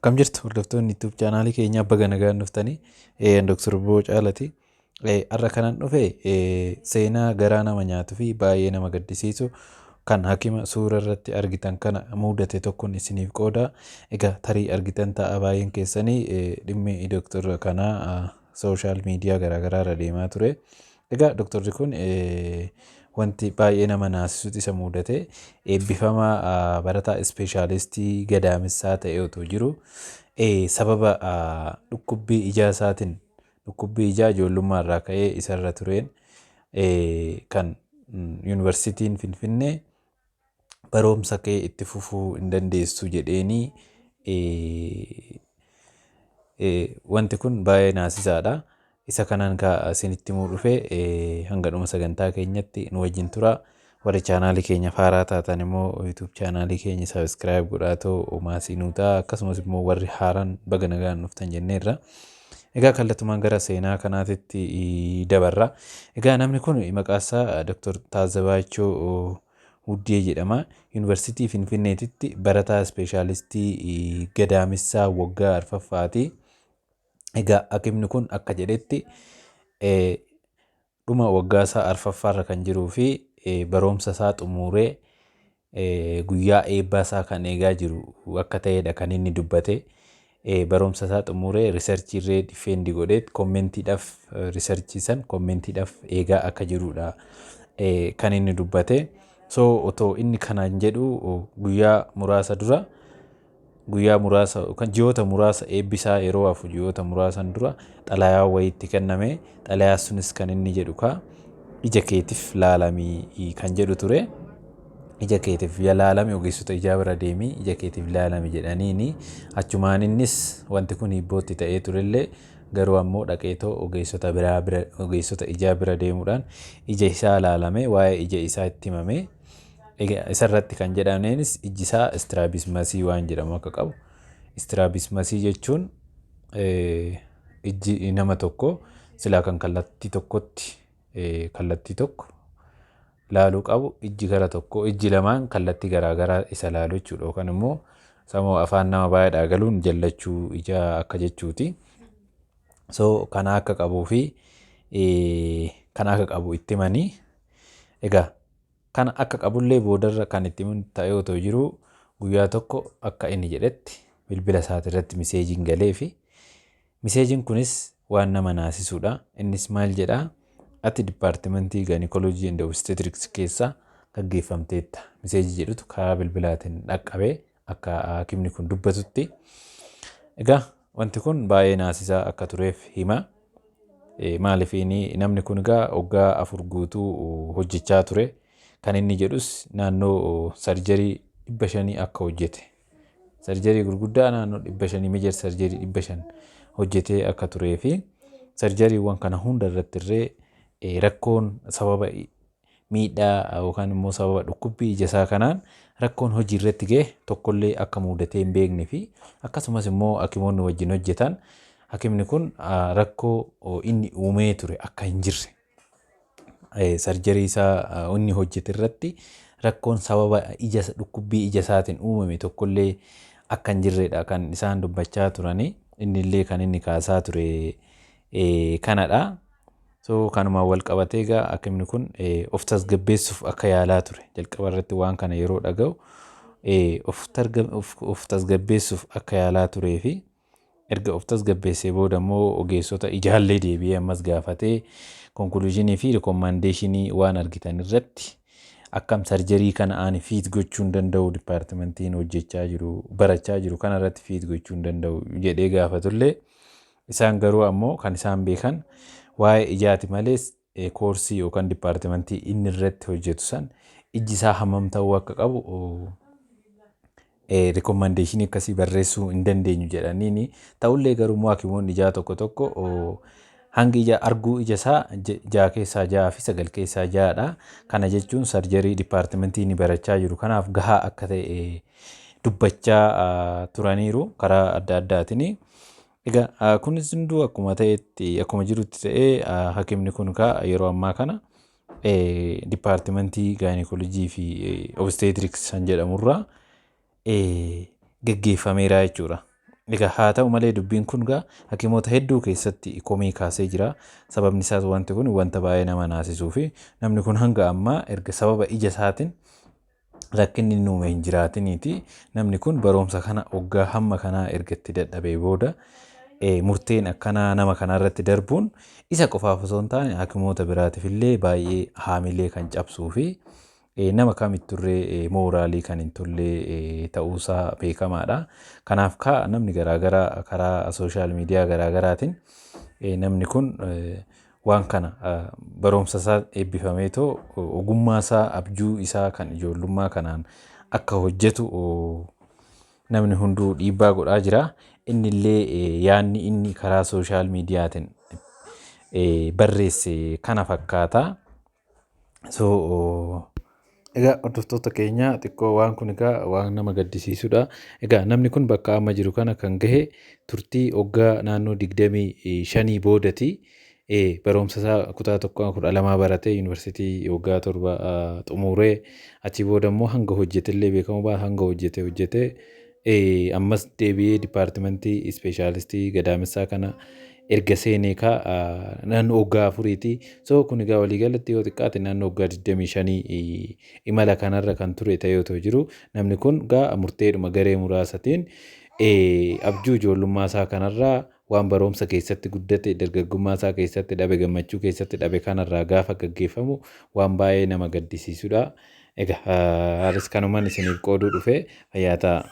Akkam jirtu hordoftoonni YouTube chaanaalii keenyaa, baga nagaan dhuftanii. Dr. Boo Caalati. Har'a kanan dhufe seenaa garaa nama nyaatuu fi baay'ee nama gaddisiisu kan hakima suura irratti argitan kana mudate tokkoon isiniif qooda. Egaa tarii argitan ta'a baay'een keessanii, dhimmi doktora kanaa social media garaagaraa irra deemaa ture. Egaa doktorri kun wanti baay'ee nama naasisutu isa mudate. Eebbifamaa barataa ispeeshaalistii gadaamessaa ta'e otoo jiru, sababa dhukkubbii ijaa isaatiin, dhukkubbii ijaa ijoollummaa irraa ka'ee isarra tureen, kan yuunivarsiitiin Finfinnee barumsa kee itti fufuu hin dandeessu jedheenii. Wanti kun baay'ee naasisaadha. Isa kanaan isinitti himuu dhufe. Hanga dhuma sagantaa keenyatti nu wajjin tura. Warri chaanaalii keenya haaraa taatan immoo YouTube chaanaalii keenya subscribe godhaatoo maasii nuu ta'a. Akkasumas immoo warri haaraan baga nagaan dhuftan jenneerra. Egaa kallattumaan gara seenaa kanaatitti dabarra. Egaa namni kun maqaan isaa Dr. Taazzabaachoo Wuddee jedhama. Yuunivarsiitii Finfinneetitti barataa ispeeshaalistii gadaamessaa waggaa arfaffaati. Egaa hakimni kun akka jedhetti, dhuma waggaa isaa arfaffaarra kan jiruu fi barumsa isaa xumuree guyyaa eebbaa isaa kan eegaa jiru akka ta'edha kan inni dubbate. Barumsa isaa xumuree research illee defend godhee commentiidhaaf, research san commentiidhaaf eegaa akka jirudha kan inni dubbate. So otoo inni kanaan jedhu, guyyaa muraasa dura, guyyaa muraasa yookaan ji'oota muraasa, eebbisaa yeroo hafu ji'oota muraasan dura, xalayaa wayiitti kenname. Xalayaa sunis kan inni jedhu kaa ija keetiif laalamii kan jedhu ture. Ija keetiif laalami, ogeessota ijaa bira deemii ija keetiif laalami jedhaniini. Achumaan innis wanti kun hibbootti ta'ee turellee, garuu ammoo dhaqeetoo ogeessota biraa bira, ogeessota ijaa bira deemuudhaan ija isaa laalame, waa'ee ija isaa itti himame. Isarratti kan jedhameenis iji isaa strabismus waan jedhamu akka qabu. Strabismus jechuun ijji nama tokko silaa kan kallattii tokkotti, kallattii tokko laaluu qabu, ijji gara tokko, ijji lamaan kallattii garaagaraa isa laalu jechuudha. Yookaan immoo sammuu afaan nama baay'eedhaa galuun jallachuu ijaa akka jechuuti. So kana akka qabuu fi kana akka qabu itti himanii, egaa kana akka qabullee boodarra kan itti himu ta'ee otoo jiruu, guyyaa tokko akka inni jedhetti bilbila isaati irratti messageiin galee fi messageiin kunis waan nama naasisuudha. Innis maal jedhaa? "Ati department gynecology and obstetrics keessaa gaggeeffamteetta" message jedhutu karaa bilbilaatiin dhaqqabee akka hakimni kun dubbatutti. Egaa wanti kun baay'ee naasisaa akka tureef hima. Maaliif namni kun egaa waggaa 4 guutuu hojjechaa ture. Kan inni jedhus naannoo surgery 500 akka hojjete. Surgery gurguddaa naannoo 500, major surgery 500 hojjetee akka turee fi surgerywwan kana hunda irratti illee rakkoon sababa miidhaa yookaan immoo sababa dhukkubbii ija isaa kanaan rakkoon hojii irratti ga'e tokkollee akka mudatee hin beekne fi akkasumas immoo hakimoonni wajjin hojjetan hakimni kun rakkoo inni uumee ture akka hin jirre, surgery isaa inni hojjete irratti rakkoon sababa ija dhukkubbii ija isaatiin uumame tokkollee akka hin jirredha kan isaan dubbachaa turanii. Inni illee kan inni kaasaa ture kanadha. So kanumaan wal qabatee egaa hakimni kun of tasgabbeessuuf akka yaalaa ture, jalqaba irratti waan kana yeroo dhaga'u of tasgabbeessuuf akka yaalaa turee fi erga of tasgabbeessee booda immoo ogeessota ijaallee deebi'ee ammas gaafatee, conclusion fi recommendation waan argitan irratti akkam surgery kana ani fit gochuu hin danda'u, departmentiin hojjechaa jiru, barachaa jiru kana irratti fit gochuu hin danda'u jedhee gaafatullee, isaan garuu ammoo kan isaan beekan waa'ee ijaati malees course yookaan department inni irratti hojjetu san ijji isaa hammam ta'uu akka qabu recommendation akkasii barreessuu hin dandeenyu jedhaniini. Ta'ullee garuu immoo hakimoonni ijaa tokko tokko hangi ija arguu ija isaa 6 keessaa 6 fi 9 keessaa 6dha. Kana jechuun surgery department inni barachaa jiru kanaaf gahaa akka ta'e dubbachaa turaniiru karaa adda addaatiin. Egaa kunis hunduu akkuma ta'etti, akkuma jirutti ta'ee, hakimni kun kaa yeroo ammaa kana department gynecology fi obstetrics kan jedhamurraa geggeeffameera jechuudha. Egaa haa ta'u malee dubbiin kun gaa hakimoota hedduu keessatti komii kaasee jira. Sababni isaas wanti kun wanta baay'ee nama naasisuu fi namni kun hanga ammaa erga sababa ija isaatiin rakkinni inni uume hin jiraatiniiti. Namni kun barumsa kana waggaa hamma kanaa erga itti dadhabee booda murteen akkanaa nama kanarratti darbuun isa qofaaf osoo hin taane hakimoota biraatiif illee baay'ee haamilee kan cabsuu fi nama kamitturree mooraalii kan hin tolle ta'uusaa beekamaadha. Kanaaf kaa namni garaagaraa karaa sooshaal miidiyaa garaagaraatiin namni kun waan kana barumsa isaa eebbifameetoo ogummaa isaa abjuu isaa kan ijoollummaa kanaan akka hojjetu namni hunduu dhiibbaa godhaa jira. Inni illee yaadni inni karaa sooshaal miidiyaatiin barreesse kana fakkaata. So egaa hordoftoota keenya, xiqqoo waan kun egaa waan nama gaddisiisudha. Egaa namni kun bakka amma jiru kana kan gahe turtii waggaa naannoo 25 boodati. Barumsa isaa kutaa 1 12 baratee, yuunivarsiitii waggaa 7 xumuree, achii booda immoo hanga hojjetellee beekamu ba'a, hanga hojjete hojjete ammas deebi'ee dipaartimentii ispeeshaalistii gadaamessaa kana erga seenee kaa naannoo waggaa 4ti. So kun egaa waliigalatti yoo xiqqaate naannoo waggaa 25 imala kanarra kan ture ta'ee otoo jiru, namni kun gaa murteedhuma garee muraasatiin abjuu ijoollummaa isaa kanarraa, waan barumsa keessatti guddate, dargaggummaa isaa keessatti dhabe, gammachuu keessatti dhabe kanarraa gaafa gaggeeffamu waan baay'ee nama gaddisiisudha. Egaa anis kanumaan isiniif qooduu dhufe. Fayyaa ta'a.